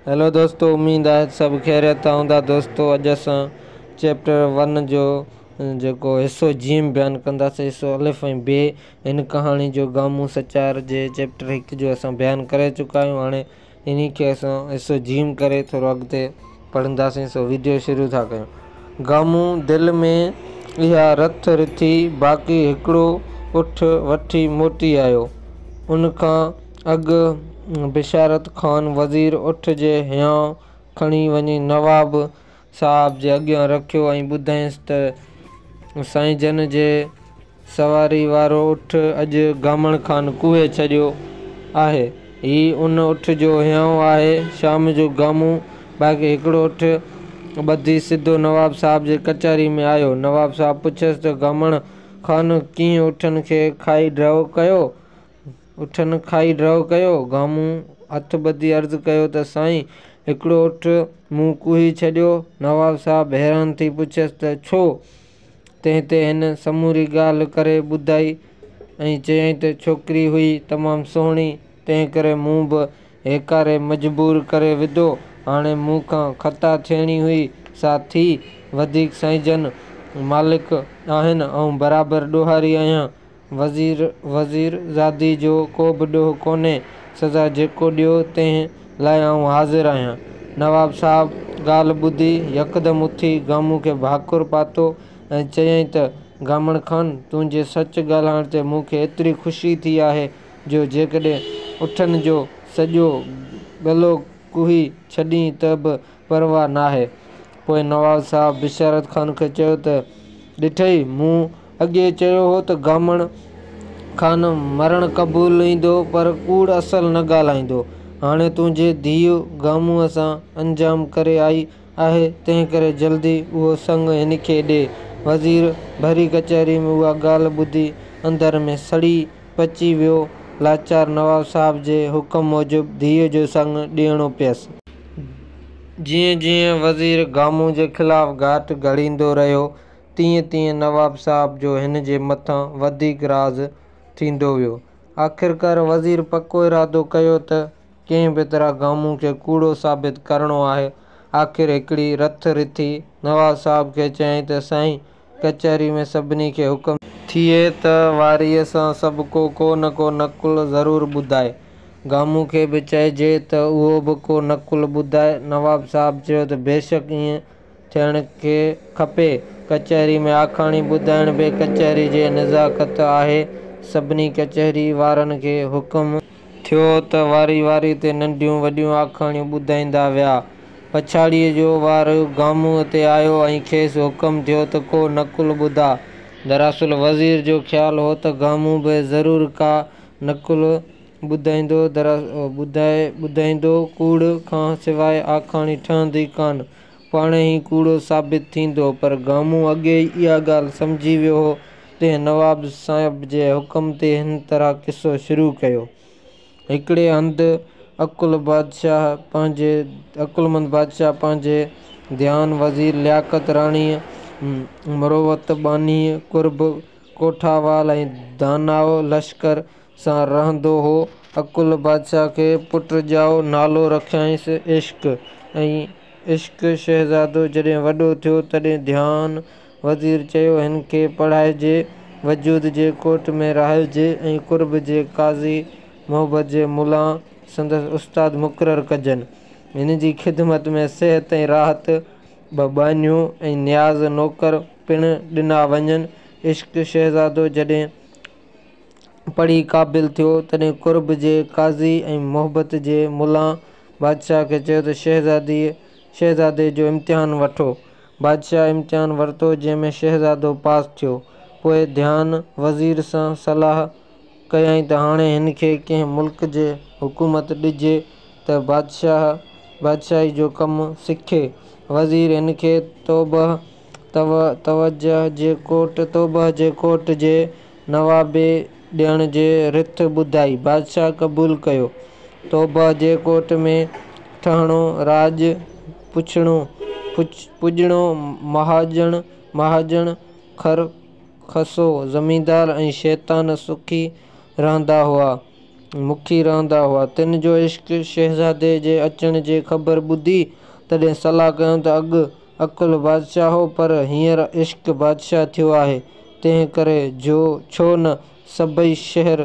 Hello دوستو اميد آهي ته سڀ خيريت سان هوندا دوستو اڄ اسان چيپٽر ون جو جيڪو حصو جيم بيان ڪنداسين حصو الف ۽ بي هن ڪهاڻي جو گامون سچار جي چيپٽر هڪ جو اسان بيان ڪري چڪا آهيون هاڻي انهي کي اسان حصو جيم ڪري ٿورو اڳتي پڙهنداسين سو ويڊيو شروع ٿا ڪيون گامون دل ۾ اها رٿ رٿي باقي هڪڙو اٺ وٺي موٽي آيو ان کان اڳ بشارت خان وزير اٺ جي هيانء کڻي وڃي نواب صاحب جي اڳيان رکيو ۽ ٻڌايائينس ته سائينجن جي سواري وارو اٺ اڄ گامڻ خان ڪوهي ڇڏيو آهي. هي ان اٺ جو هيانء آهي. شام جو گامون باقي هڪڙو اٺ ٻڌي سڌو نواب صاحب جي ڪچهري ۾ آيو. نواب صاحب پڇيس ته گامڻ خان ڪيئن اٺن کي کائي ڍؤ ڪيو؟ اٺن کائي ڍؤ ڪيو. گامون هٿ ٻڌي عرض ڪيو ته سائين هڪڙو اٺ مون ڪوهي ڇڏيو. نواب صاحب حيران ٿي پڇيس ته ڇو؟ تنهن تي هن سموري ڳالهه ڪري ٻڌائي ۽ چيائين ته ڇوڪري هئي تمام سهڻي، تنهن ڪري مون به هيڪاري مجبور ڪري وڌو. هاڻي مون کان خطا ٿيڻي هئي سا ٿي. وڌيڪ سائينجن مالڪ آهن، آئون برابر ڏوهاري آهيان. وزير وزيرزادي جو ڪوبه ڏوهه ڪونهي، سزا جيڪو ڏيو، تنهن لاء آئون حاضر آهيان. نواب صاحب ڳالهه ٻڌي يڪدم اٿي گامون کي ڀاڪر پاتو ۽ چيائين ته، گامڻ خان، تنهنجي سچ ڳالهائڻ تي مون کي ايتري خوشي ٿي آهي جو جيڪڏهن اٺن جو سڄو ڳلو ڪوهي ڇڏين ته به پرواهه ناهي. پوء نواب صاحب بشارت خان کي چيو ته، ڏٺئي، مون اڳيئي چيو هو ته گامڻ خان مرڻ قبوليندو پر ڪوڙ اصل نه ڳالهائيندو. هاڻي تنهنجي ڌيء گامونء سان انجام ڪري آئي آهي، تنهنڪري جلدي اهو سڱ هن کي ڏي. وزير ڀري ڪچهريء ۾ اها ڳالهه ٻڌي اندر ۾ سڙي پچي ويو. لاچار نواب صاحب جي حڪم موجب ڌيء جو سڱ ڏيڻو پيس. جيئن جيئن وزير گامون جي خلاف گهاٽ گهڙيندو رهيو، تيئن تيئن نواب صاحب جو هن جي مٿان وڌيڪ راض ٿيندو ويو. آخرڪار وزير پڪو ارادو ڪيو ته ڪنهن به طرح گامون کي ڪوڙو ثابت ڪرڻو آهي. آخر هڪڙي رٿ رٿي، نواب صاحب کي چيائين ته سائين، ڪچهريء ۾ سڀني کي حڪم. ٿئي ته واري سان سڀڪو ڪو نه ڪو نقل ضرور ٻڌائي. گامون کي به چئجي ته اهو به ڪو نقل ٻڌائي. نواب صاحب چيو ته بيشڪ ائين ٿيڻ کپي. ڪچهري ۾ آکاڻي ٻڌائڻ به ڪچهري جي نزاڪت آهي. سڀني ڪچهري وارن کي حڪم. ٿيو ته واري واري تي ننڍيون وڏيون آکاڻيون ٻڌائيندا ويا. پڇاڙيء جو وارو گامونء تي آيو ۽ کيس حڪم ٿيو ته ڪو نقل ٻڌاء. دراصل وزير جو خيال هو ته گامون به ضرور ڪا نقل ٻڌائيندو ٻڌائيندو، ڪوڙ کان سواء آکاڻي ٺهندي ڪانه، پاڻيهي ڪوڙو ثابت ٿيندو، پر گامون اڳي ئي اها ڳالهه سمجهي ويو هو، تنهن نواب صاحب جي حڪم تي هن طرح قصو شروع ڪيو. هڪڙي هنڌ عقلمند بادشاهه پنهنجي ڌيان وزير لياقت، راڻيء مروت، ٻانهيء قرب، ڪوٺوال ۽ داناء لشڪر سان رهندو هو. عقل بادشاهه کي پٽ ڄائو، نالو رکيائينس عشق. عشق شهزادو جڏهن وڏو ٿيو، تڏهن ڌيان وزير چيو، هن کي پڙهائجي، وجود جي ڪوٽ ۾ رهائجي ۽ قرب جي قاضي، محبت جي ملان سندس استاد مقرر ڪجن. هن جي خدمت ۾ صحت ۽ راحت ٻه ٻانهيون ۽ نياز نوڪر پڻ ڏنا وڃن. عشق شهزادو جڏهن پڙهي قابل ٿيو، تڏهن قرب جي قاضي ۽ محبت جي ملان بادشاهه کي چيو ته شهزادي جو امتحان وٺو. بادشاهه امتحان ورتو، جنهن ۾ شهزادو پاس ٿيو. پوء ڌيان وزير سان صلاح ڪيائين ته هاڻي هن کي ڪنهن ملڪ جي حڪومت ڏجي ته بادشاهيء جو ڪم سکي. وزير هن کي توبهه جي ڪوٽ جي نوابي ڏيڻ جي رٿ ٻڌائي. بادشاهه قبول ڪيو. توبهه جي ڪوٽ ۾ ٺهڻو، راڄ پڄڻو، مهاڄڻ، خرخسو، زميندار ۽ شيطان سکي رهندا هئا. مکي رهندا هئا، تن جو عشق شهزادي جي اچڻ جي خبر ٻڌي، تڏهن صلاح ڪيائون ته اڳ عقل بادشاهه هو، پر هينئر عشق بادشاهه ٿيو آهي، تنهن ڪري ڇو نه سڀئي شهر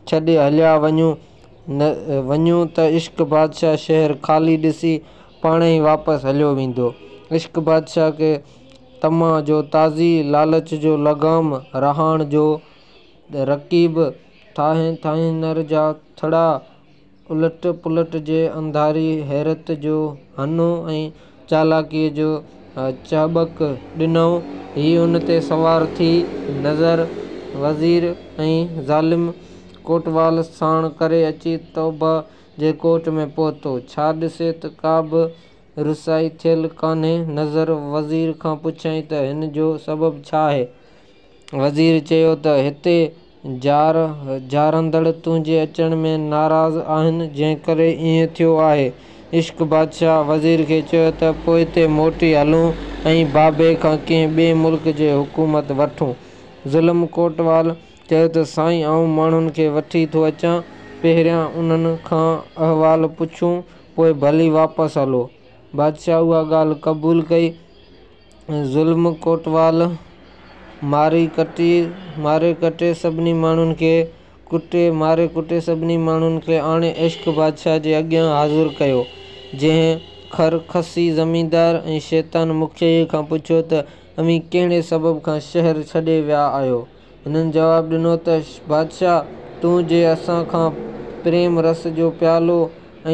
ڇڏي هليا وڃون ته عشق بادشاهه شهر خالي ڏسي پاڻيهي واپس هليو ويندو. عشق بادشاهه کي طمع جو تازي، لالچ جو لغام، رهاڻ جو رڪيب، ٿانئير جا ٿڙا، الٽ پلٽ جي انڌاري، حيرت جو هنو ۽ چالاڪيء جو چهبڪ ڏنائون. هي ان تي سوار ٿي، نظر وزير ۽ ظالم ڪوٽوال ساڻ ڪري اچي طوبيٰ جي ڪوٽ ۾ پهتو. ڇا ڏسي ته ڪا به رسائي ٿيل ڪانهي. نظر وزير کان پڇيائين ته هن جو سبب ڇا آهي؟ وزير چيو ته هتي جارهندڙ تنهنجي اچڻ ۾ ناراض آهن، جنهن ڪري ائين ٿيو آهي. عشق بادشاهه وزير کي چيو ته پوئتي موٽي هلون ۽ بابي کان ڪنهن ٻئي ملڪ جي حڪومت وٺون. ظلم ڪوٽوال چيو ته سائين آئون ماڻهن کي وٺي ٿو اچان، پهريان انهن کان احوال پڇون، پوء ڀلي واپس هلو. بادشاهه اها ڳالهه قبول ڪئي. ظلم ڪوٽوال ماري ڪٽي سڀني ماڻهن کي ڪٽي ماري ڪٽي سڀني ماڻهن کي آڻي عشق بادشاهه جي اڳيان حاضر ڪيو، جنهن خرخسي زميندار ۽ شيطان مکيء کان پڇيو ته اوهين ڪهڙي سبب کان شهر ڇڏي ويا آهيو؟ هنن جواب ڏنو ته بادشاهه تون جي اسان کان پريم رس جو پيالو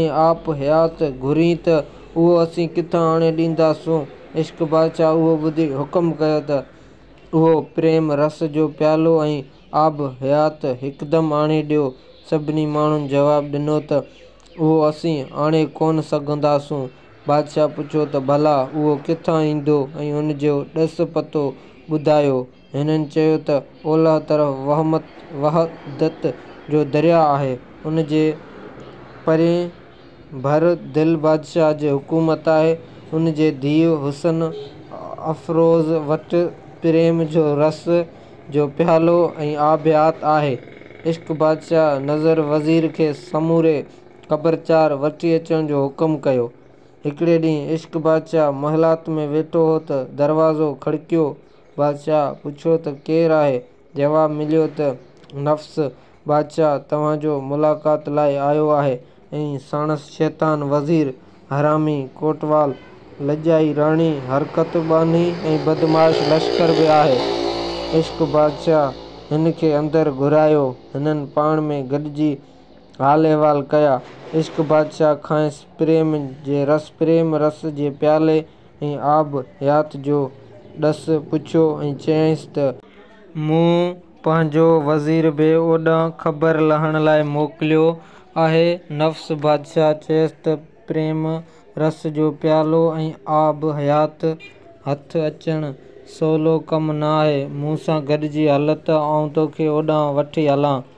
۽ آب حيات گهرين ته اهو اسين ڪٿان آڻي ڏينداسون؟ عشق بادشاهه اهو ٻڌي حڪم ڪيو ته اهو پريم رس جو پيالو ۽ آب حيات هڪدم آڻي ڏيو. سڀني ماڻهن جواب ڏنو ته اهو اسين آڻي ڪونه سگهنداسون. بادشاهه پڇيو ته ڀلا اهو ڪٿان ايندو ۽ ان جو ڏس پتو ٻڌايو. هنن چيو ته اولهه طرف وحدت جو درياء آهي، ان جي پرئين ڀر دل بادشاهه جي حڪومت آهي، ان جي ڌيء حسن افروز وٽ پريم جو رس جو پيالو ۽ آب حيات آهي. عشق بادشاهه نظر وزير کي سموري خبرچار وٺي اچڻ جو حڪم ڪيو. هڪڙي ڏينهن عشق بادشاهه محلات ۾ ويٺو هو ته دروازو کڙڪيو. بادشاهه پڇيو ته ڪير آهي؟ جواب مليو ته نفس بادشاهه توهان جو ملاقات لاء آيو آهي ۽ ساڻس شيطان وزير، حرامي ڪوٽوال، لڄائي راڻي، حرڪت ٻانهي ۽ بدمعاش لشڪر به آهي. عشق بادشاهه هن کي اندر گهرايو. هنن پاڻ ۾ گڏجي حال احوال ڪيا. عشق بادشاهه کانئس پريم رس جي پيالي ۽ آب حيات جو ڏس پڇيو ۽ چيائينس ته. مون پنهنجو وزير به اوڏانهن خبر لهڻ لاء موڪليو آهي. نفس بادشاهه چيس ته پريم رس جو پيالو ۽ آب حيات هٿ اچڻ سولو ڪم نه آهي. مون سان گڏجي هل ته آئون توکي اوڏانهن وٺي هلان.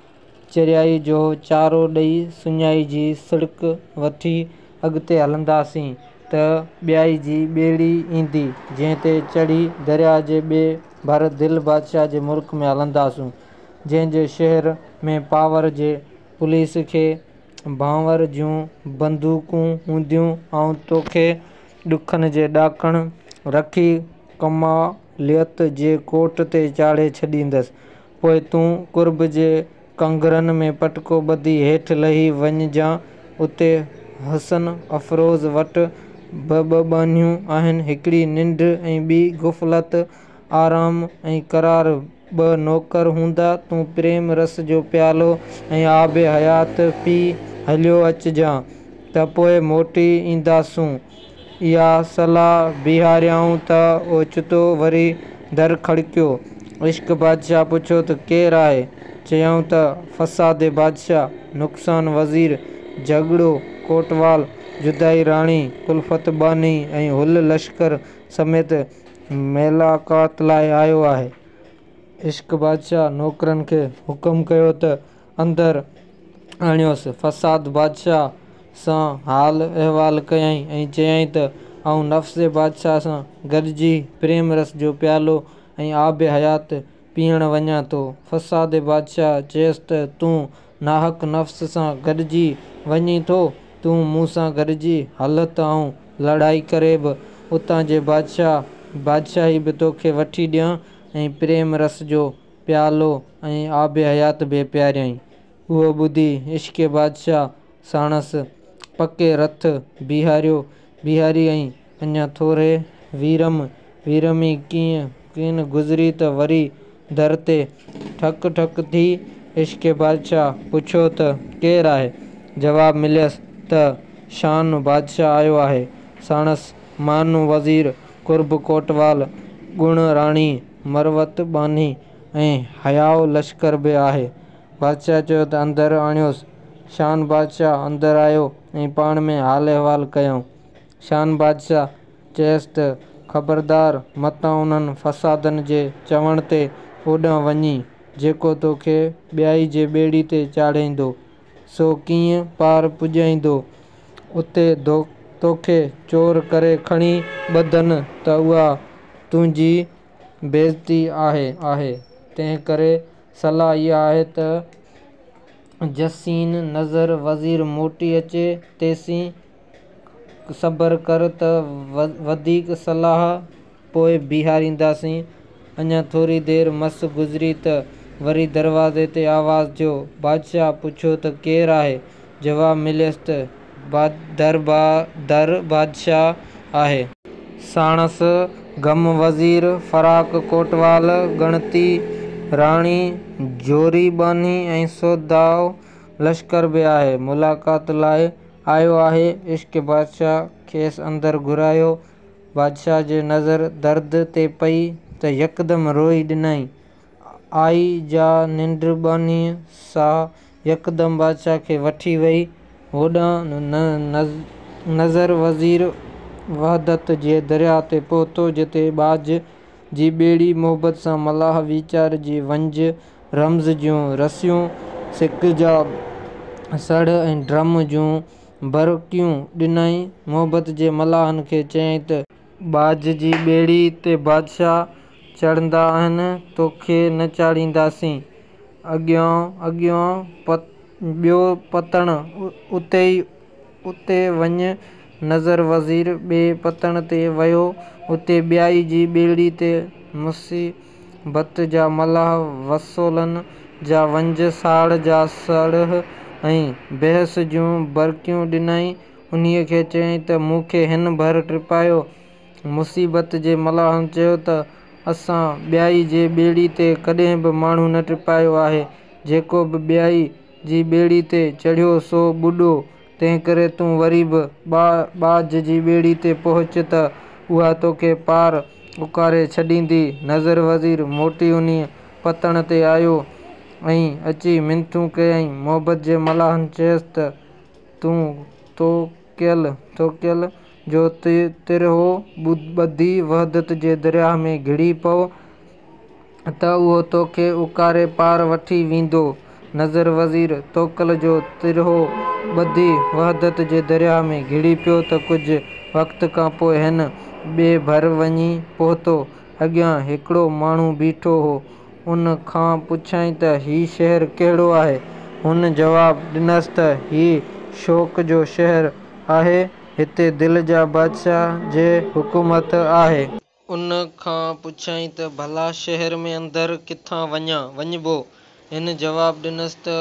چريائيء جو چارو ڏئي سڃائيء جي سڙڪ وٺي اڳتي هلنداسين ته ٻيائيء جي ٻيڙي ايندي، جنهن تي چڙهي درياء جي ٻيء ڀر دل بادشاهه جي ملڪ ۾ هلنداسون، جنهن جي شهر ۾ پاور جي پوليس کي ڀانور جون بندوقون هونديون. آئون توکي ڏکن جي ڏاڪڻ رکي ڪماليت جي ڪوٽ تي چاڙهي ڇڏيندس. پوء تون قرب جي ڪنگرن ۾ پٽڪو ٻڌي هيٺ لهي وڃجان. اتي حسن افروز وٽ به ٻه ٻانهيون آهن، هڪڙي ننڊ ۽ ٻي غفلت، آرام ۽ قرار ٻه نوڪر هوندا، تون پريم رس جو پيالو ۽ آب حيات پي هليو اچجان ته پوء موٽي اينداسون. اها صلاح بيهاريائون ته اوچتو وري در کڙڪيو. عشق بادشاهه پڇيو ته ڪير آهي؟ چيائون ته فسادي بادشاهه، نقصان وزير، جهڳڙو ڪوٽوال، جدائي راڻي، ڪلفت ٻانهي ۽ هل لشڪر سميت ملاقات لاء آيو آهي. عشق بادشاهه نوڪرن کي حڪم ڪيو ته اندر آڻيوس. فساد بادشاهه سان حال احوال ڪيائين ۽ چيائين ته آئون نفس بادشاهه سان گڏجي پريم رس جو پيالو ۽ آب حيات پيئڻ وڃان ٿو. فساد بادشاهه چيس ته تون ناحق نفس سان گڏجي وڃين ٿو، تون مون سان گڏجي هل ته آئون لڙائي ڪري به اتان جي بادشاهي به توکي وٺي ڏيان ۽ پريم رس جو پيالو ۽ آب حيات به پياريان. اهو ٻڌي عشق بادشاهه ساڻس پڪي رٿ بيهاريو بيهاري ۽ اڃا ٿوري ويرم ويرم ئي ڪين گذري ته وري در تي ٺڪ ٺڪ ٿي. عشق بادشاهه پڇيو ته ڪير آهي؟ جواب مليس ته شان بادشاهه آيو آهي. ساڻس مانو وزير، قرب ڪوٽوال، ڳڻ راڻي، مروت ٻانهي ۽ حياء لشڪر به آهي. بادشاهه چيو ته اندر آڻيوس. شان بادشاهه اندر آيو ۽ پاڻ ۾ حال احوال ڪيائون. شان بادشاهه چيس ته خبردار متان انهن فسادين جي چوڻ تي اوڏانهن وڃين، جيڪو توکي ٻيائي جي ٻيڙي تي چاڙهيندو، سو ڪيئن پار پڄائيندو؟ اتي توکي چور ڪري کڻي ٻڌن ته اها تنهنجي بيعزتي آهي آهي، تنهنڪري صلاح اها آهي ته جسين نظر وزير موٽي اچي، تيسين صبر ڪر ته وڌيڪ صلاح پوء بيهارينداسين. اڃا ٿوري دير مس گذري ته وري دروازي تي آواز ٿيو. بادشاهه پڇيو ته ڪير آهي؟ جواب مليس ته در بادشاهه آهي. ساڻس غم وزير، فراق ڪوٽوال، ڳڻتي راڻي، جوري ٻانهي ۽ سوداء لشڪر به آهي. ملاقات لاء آيو آهي. عشق بادشاهه کيس اندر گهرايو. بادشاهه جي نظر در تي پئي ته يڪدم روئي ڏنائين. آئي جا ننڊ ٻانهي، سا يڪدم بادشاهه کي وٺي ويئي. هوڏانهن نظر وزير وحدت جي درياهه تي پهتو، جتي ٻاجهه جي ٻيڙي، محبت سان ملاح ويچار جي ونجهه، رمز جون رسيون، سڪ جا سڙهه ۽ ڊرم جون برڪيون ڏنائين. محبت جي ملاحن کي چيائين ته. ٻاجهه جي ٻيڙي تي بادشاهه چڙهندا آهن، توکي نه چاڙهينداسين. اڳيان ٻيو پتڻ اٿئي، اتي وڃ. نظر وزير ٻئي پتڻ تي ويو. اتي ٻيائي جي ٻيڙي تي مصيبت جا ملاح، وصولن جا ونجهه، ساڙ جا سڙهه ۽ بحث جون برڪيون ڏنائين. انهيء کي چيائين ته مون کي هن ڀر ٽپايو. مصيبت جي ملاحن چيو ته اسان ٻيائي جي ٻيڙي تي ڪڏهن به ماڻهو نه ٽپايو آهي، جيڪو به ٻيائي جي ٻيڙي تي چڙهيو سو ٻڏو، تنهنڪري تون وري به ٻاجهه جي ٻيڙي تي پهچ ته اها توکي پار اڪاري ڇڏيندي. نظر وزير موٽي انهيء پتڻ تي آيو ۽ اچي منٿون ڪيائين. محبت جي ملاحن چيس ته تون توڪل جو ترهو ٻڌي وحدت جي درياهه ۾ گهڙي پؤ ته اهو توکي اڪاري پار وٺي ويندو. نظر وزير توڪل جو ترهو ٻڌي وحدت جي درياهه ۾ گهڙي پيو ته ڪجهه وقت کان پوء هن ٻيء ڀر وڃي پهتو. اڳيان هڪڙو ماڻهو بيٺو هو، ان کان پڇيائين ته هي شهر ڪهڙو آهي؟ هن جواب ڏنس ته هي شوق جو شهر آهي، هتي دل جا بادشاهه جي حڪومت آهي. ان کان پڇيائين ته ڀلا شهر ۾ اندر ڪٿان وڃبو؟ هن جواب ڏنس ته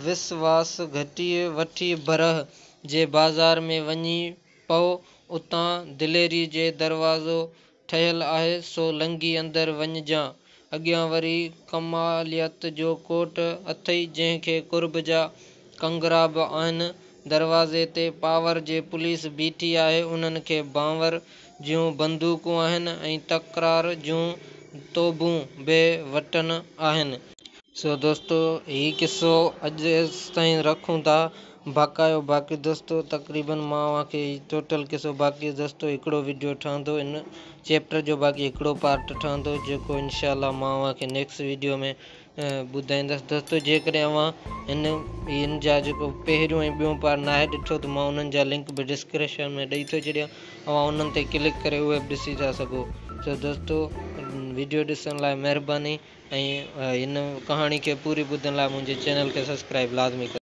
وسواس گهٽي وٺي برهه جي بازار ۾ وڃي پؤ، اتان دليريء جو دروازو ٺهيل آهي، سو لنگهي اندر وڃجان. اڳيان وري ڪماليت جو ڪوٽ اٿئي، جنهن کي قرب جا ڪنگرا به آهن. دروازي تي پاور جي پوليس بيٺي آهي، انهن کي بانور جون بندوقون آهن ۽ تڪرار جون توبون به وٽن آهن. سو دوستو هي قصو اڄ ايستائين رکون ٿا باقايو باقي دوستو تقريبن مان اوهان کي هي ٽوٽل قصو باقي دوستو هڪڙو وڊيو ٺهندو ان چيپٽر جو باقي هڪڙو پارٽ ٺهندو جيڪو انشاء الله مان اوهان کي نيڪسٽ وڊيو ۾ ٻڌائيندس دوستو جيڪڏهن اوهان هن هن جا جيڪو پهريون ۽ ٻيون پارٽ ناهي ڏٺو ته مان انهن جا لنڪ به ڊسڪرپشن ۾ ڏئي ٿو ڇڏيان اوهان انهن تي ڪلڪ ڪري اهي به ڏسي ٿا سگهو سو دوستو. وڊيو ڏسڻ لاء مهرباني ۽ هن ڪهاڻي کي پوري ٻڌڻ لاء منهنجي چينل کي سبسڪرائب لازمي ڪريو.